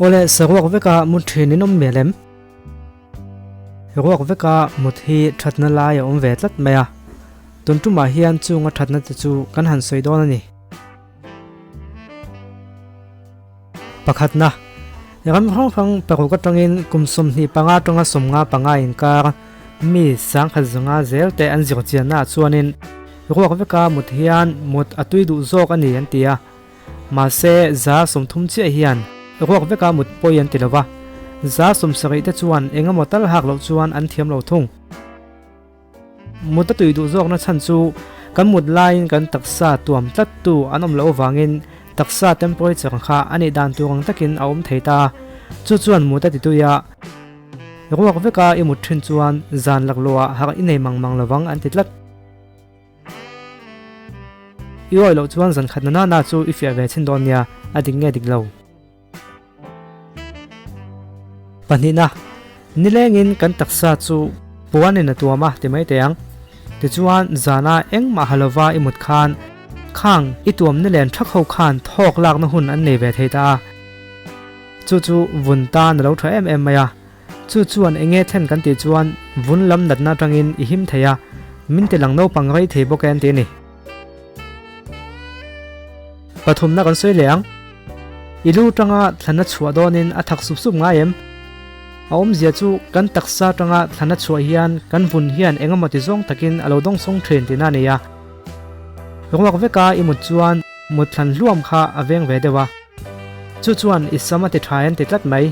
Awle, saruak veka mut thin in awm mial em? Ruak veka mut hi thatna lai a awm ve tlat mai a, tun tumah hian chunga thatna te chu kan han sawi dawn a ni. Pakhatna, ram hrang hrang paruk atangin kum 25 atanga 55 inkar mi 10,500 zel te an zir chiannaah chuanin ruak veka mut hian mut a tui duh zawk a ni an ti a. Mahse, 30% chiah hian ruak veka mut pawi an ti lo va, 70% te chuan eng emaw tal hak loh chuan an thiam lo thung. Mut a tui duh zawkna chhan chu kan mut laiin kan taksa tuam tlattu an awm loh avangin taksa temperature kha a nih dan tur ang takin a awm thei ta. Chu chuan mut a ti tui a, ruak veka i mut thin chuan zan laklawhah harh i nei mang mang lovang an ti tlat. I awih loh chuan zan khat na na na chu i fiah ve chhin dawn nia, a dik nge dik lo. Pahnihna, nilengin kan taksa chu puanin a tuam a ti mai teh ang. Tichuan, zana engmah ha lova i mut khan khang i tuam nilen thak ho khan thawk lakna hun an nei ve thei ta a. Chu chu vun tan a lo tha em em mai a. Chu chuan enge thlen kan tih chuan vun lam natna atangin i him thei a, min ti lang naupang rei thei bawk e an ti a ni. Pathumna kan sawi leh ang. I lu tanga thlana chhuah dawnin a thak sup sup ngai em? A awmzia chu kan taksa tanga thlana chhuah hian kan vun hian eng emaw ti zawng takin a lo dawngsawng thin tihna a ni a. Ruak veka i mut chuan mut thlan hluam kha a veng ve deuh a. Chu chuan i sam a ti tha en ti tlat mai.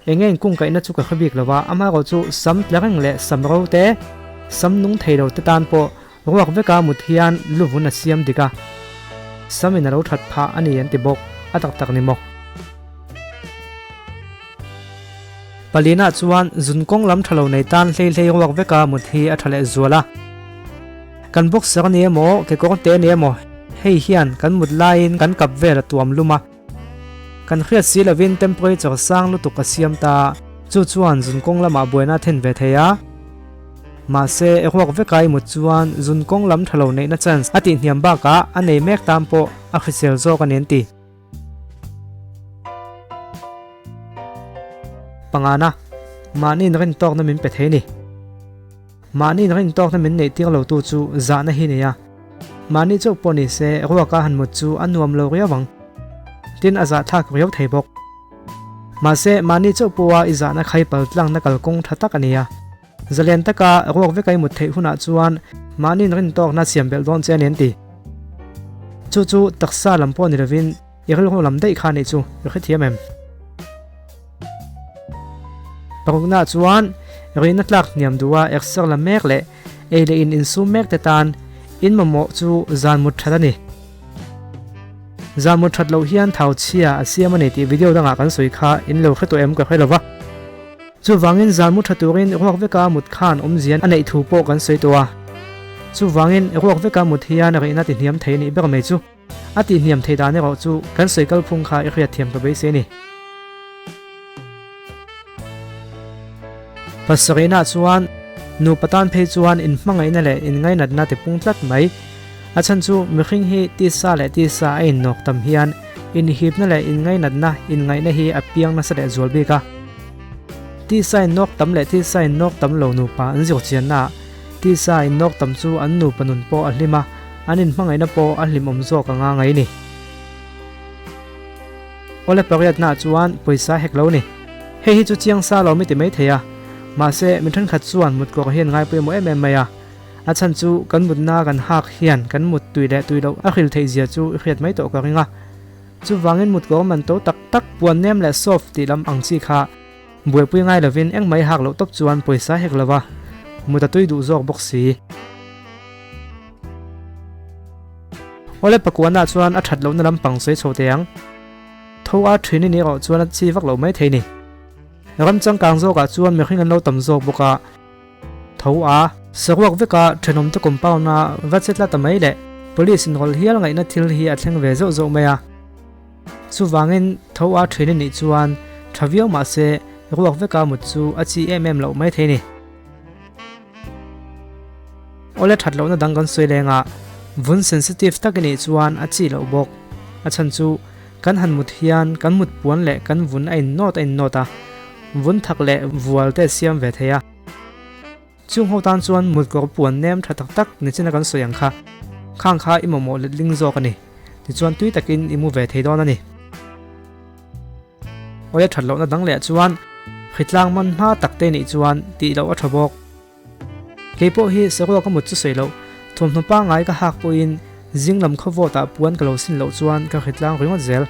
Eng nge inkungkaihna chu ka hre bik lo va, amaherawh chu sam tla reng leh sam ro te, sam nung thei lo te tan pawh Ruak veka mut hian luvun a siam dik a, Samin a lo that phah a ni an ti bawk, a tak tak ni maw? Palina chuan zun kawng lam tha lo nei tan hlei hlei ruak veka mut hi a tha leh zual a. Kan boxer a ni emaw, kekawr te a ni emaw, hei hian kan mut laiin kan kap vel a tuam lum a. Kan hriat si lovin temperature sang lutuk a siam ta, chu chuan zun kawng lamah buaina a then ve thei a. Mahse, e ruak veka i mut chuan zun kawng lam tha lo neihna chance a tihhniam bakah a nei mek tan pawh a hrisel zawk a ni an ti. Pangana, mahni in rintawkna min pe thei ni. Mahni in rintawkna min neih tir lotu chu zahna hi nei a. Mahni chauh pawh ni se ruaka han mut chu a nuam lo riau ang. Tin a zahthlak riau thei bawk. Mahse, mahni chauh pawha i zahna khai pal tlangna kalkawng tha tak a ni a. Zalen taka ruak vek a i mut theih hunah chuan mahni in rintawkna siam belh dawn che a ni an ti. Chu chu taksa lam pawh ni lovin i rilru lam daih kha a nih chu i hrethiam em? Paruknaah chuan rihna tlak hniam duha exer la mek leh ei leh in insum mek te tan in mamawh chu zan mut that a ni. Zan mut that loh hian thau chhia a siam a ni tih video dangah kan sawi kha in lo hre tawh em ka hre lo va. Chuvangin zan mu tha turin ruak veka mut khan awmzian a neih thu pawh kan sawi tawh a. Chuvangin ruak veka mut hian rihna ti hniam thei a nih ber mai chu. A tih hniam thei dan erawh chu kan sawi kalphung kha i hriat thiam ka beisei a ni. Pasarihna chuan nupa tan phei chuan inhmangaihna leh inngainatna ti pung tlat mai. A chhan chu mihring hi tisa leh tisa a innawk tam hian inhipna leh inngainatna inngaihna hi a piang nasa leh zual bik a. Tisa innawk tam leh tisa innawk tam lo nupa an zir chiannaah tisa innawk tam chu an nupa nun pawh a hlim a, an inhmangaihna pawh a hlimawm zawk anga ngai ni. Awle pariatnaah chuan pawisa hek lo ni. Hei hi chu chiang sa lo mi ti mai thei a, mahse mi thenkhat chuan mutkawr hian ngaipawimawh em em mai a. A chhan chu kan mutna kan hak hian kan mut tui leh tui loh a hril theih zia chu i hriat mai tawh ka ring a. Chuvangin mutkawr man to tak tak puan nem leh soft tih lam ang chi kha buaipui ngai lovin engmah i hak loh tawp chuan pawisa hek lo va, mut a tui duh zawk bawk si. Awle pakuana chuan a that lohna lampang sawi chho teh ang. Tho a thin i nih erawh chuan a chi vak loh mai thei ni. Ram changkang zawkah chuan mihring an lo tam zawk bawk a. Tho a, saruak veka thenawmte compound a va che tlat ta mai leh police inrawlh hial ngaihna thil hi a thleng ve zauh zauh mai a. Chuvangin tho a thin i nih chuan tha viau mah se ruak veka mut chu a chi em em loh mai thei ni. Awle that lohna dang kan sawi leng a, vun sensitive tak i nih chuan a chi loh bawk. A chhan chu. Kan han mut hian kan mut puan leh kan vun a innawt a innawt a, vun thak leh vual te siam ve thei a. Chung ho tan chuan mut kawr puan nem tha tak tak nichina kan sawi ang kha, khang kha i mamawh letling zawk a ni. Tichuan tui takin i mu ve thei dawn a ni. Awia that lohna dang leh chuan hritlang man hma tak te nih chuan tih loh a tha bawk. Kei pawh hi saruak ka mut chu sawi loh, thawmhnaw pangngai ka hak pawhin zing lam khaw vawtah puan ka lo sin loh chuan ka hritlang ringawt zel.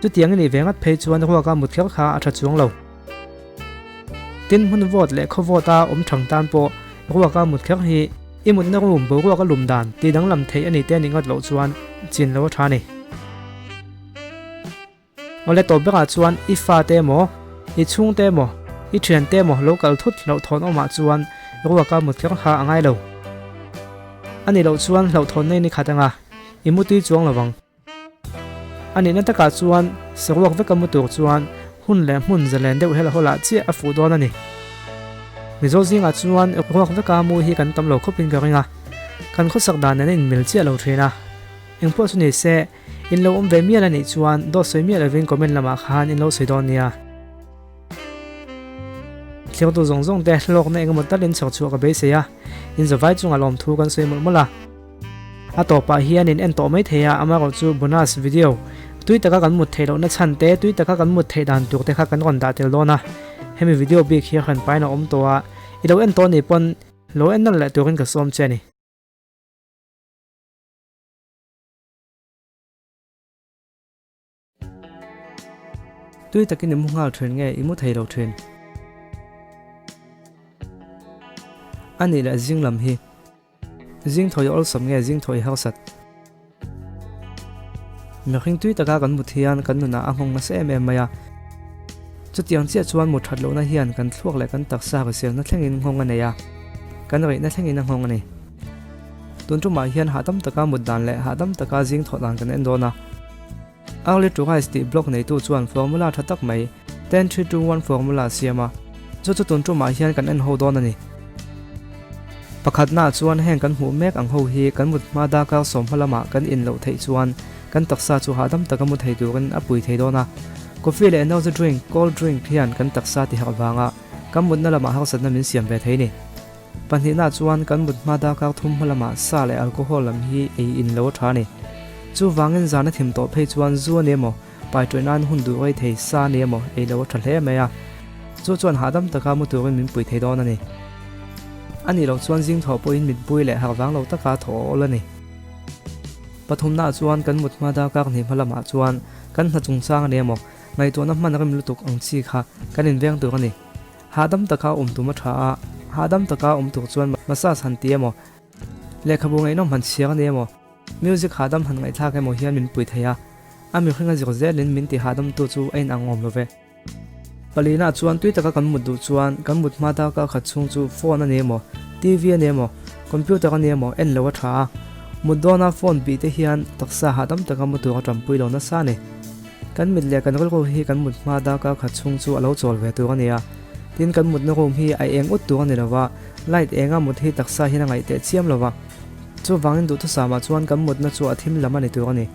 Chutiang i nih ve ngat phei chuan ruaka mut kher kha a tha chuang lo. Tin hmun vawt leh khaw vawta awm thang tan pawh ruaka mut kher hi i mutna room boruak a lum dan tih danglam theih a ni te nih ngat loh chuan chin lo a tha a ni. Awle tawp berah chuan i fate emaw, i chhungte emaw, i thiante emaw lo kal thut hlauhthawn awmah chuan ruaka mut kher kha a ngai lo. A nih loh chuan hlauhthawn nei ni khat anga i mutui chuang lo vang. A nihna takah chuan saruak veka mu tur chuan hun leh hmun zalen deuh hel hawlah chiah a fuh dawn a ni. Mizo zingah chuan ruak veka mu hi kan tam lo khawpin ka ring a, kan khawsak dan nen a inmil chiah lo thin a. Engpawh chu ni se, In lo awm ve mial a nih chuan dawt sawi miah lovin comment lamah khan in lo sawi dawn nia. Thliangtu zawng zawng te hlawkna engemaw talin chhawk chhuah ka beisei a, in zavai chungah lawmthu kan sawi mawlh mawlh a. A tawpah hian in en tawh mai thei a, amaherawh chu bonus video, tui taka kan mut theih lohna chhan te, tui taka kan mut theih dan tur te kha kan rawn dah tel dawn a. Hemi video bik hi a hran pain a awm tawh a, i lo en tawh nih pawn lo en nawlh leh turin ka sawm che a ni. Tui takin i mu nghal thin nge i mu thei lo thin? A nih leh zing lam hi zing thawi awlsam nge zing thawi harsat? Mihring tui taka kan mut hian kan nunah a nghawng nasa em em mai a. Chutiang chiah chuan mut that lohna hian kan thluak leh kan taksa hriselna thlengin nghawng a nei a, kan reihna thlengin a nghawng a ni. Tun tumah hian hahdam taka mut dan leh hahdam taka zing thawh dan kan en dawn a. Early to Rise tih blog neitu chuan formula tha tak mai, 10-3-2-1 formula a siam a, chu chu tun tumah hian kan en ho dawn a ni. Pakhatnaah chuan heng kan hmuh mek ang ho hi kan mut hma darkar sawmhma lamah kan in loh theih chuan kan taksa chu hahdam taka mu thei turin a pui thei dawn a. Coffee leh energy drink, cold drink, hian kan taksa tiharh vanga kan mutna lamah harsatna min siam ve thei ni. Pahnihna chuan kan mut hma darkar thum hma lamah sa leh alcohol lam hi ei in lo a tha a ni. Chuvangin zana thim tawh phei chuan zu a ni emaw, pai tawih nan hun duh rei thei sa a ni emaw ei lo a tha hle mai a. Chu chuan hahdam taka mu turin min pui thei dawn a ni. A nih loh chuan zing thawh pawhin mitbui leh harh vang lo taka thawh a awl a ni. Pathumna chuan kan mut hma darkar hnih hma lamah chuan kan hna chungchang a ni emaw, ngaihtuahna hman rem lutuk ang chi kha kan inveng tur a ni. Hahdam taka awm tum a tha a, hahdam taka awm tur chuan massage han ti emaw, lehkhabu ngaihnawm han chhiar a ni emaw, music hahdam han ngaihthlak emaw hian min pui thei a, a mihring a zir zelin min ti hahdamtu chu a inang awm lo ve. Palina chuan tui taka kan mut duh chuan kan mut hma darkar khat chhung chu phone a ni emaw, TV a ni emaw, computer a ni emaw en lo a tha a, mut dawna phone bih te hian taksa hahdam taka mu tur a tanpui lo nasa a ni. Kan mit leh kan rilru hi kan mut hma darkar khat chhung chu a lo chawl ve tur a ni a, tin kan mutna room hi a eng ut tur a ni lo va, light enga mut hi taksa hian a ngaih teh chiam lo va, chuvangin duhthusam ah chuan kan mutna chu a thim lam a ni tur a ni.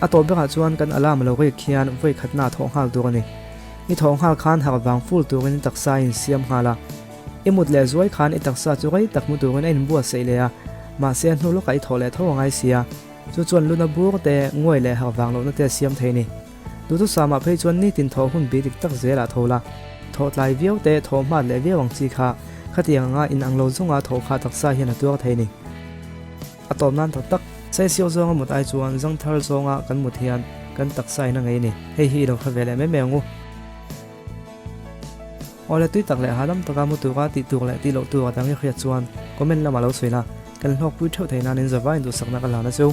A tawp berah chuan kan alarm lo rik hian vawi khatna a thawh nghal tur a ni. I thawh nghal khan harh vang ful turin i taksa a insiam nghal a, i mut leh zuai khan i taksa chu rei tak mu turin a inbuatsaih leh a, mahse a hnu lawkah i thawh leh tho a ngai si a. Chu chuan luna bur te, nguai leh harh vang lohna te a siam thei a ni. Duhthusam ah phei chuan nitin thawh hun bi dik tak zel ah tho la, thawh tlai viau te, thawh hmat leh viau ang chi kha, khatiang anga in ang lo zunga thawh kha taksa hian a tuar thei a ni. A tawp nan tak tak, saisiau zawnga mut ai chuan zangthar zawnga kan mut hian kan taksa in a ngei a ni. Hei hi i lo hre ve leh mai mai ang u. Awle tui tak leh hahdam taka mu tura tih tur leh tih loh tur a dang i hriat chuan comment lamah lo sawi la, kan hlawkpui theuh thei nan in zavai in duhsakna ka hlan a chu.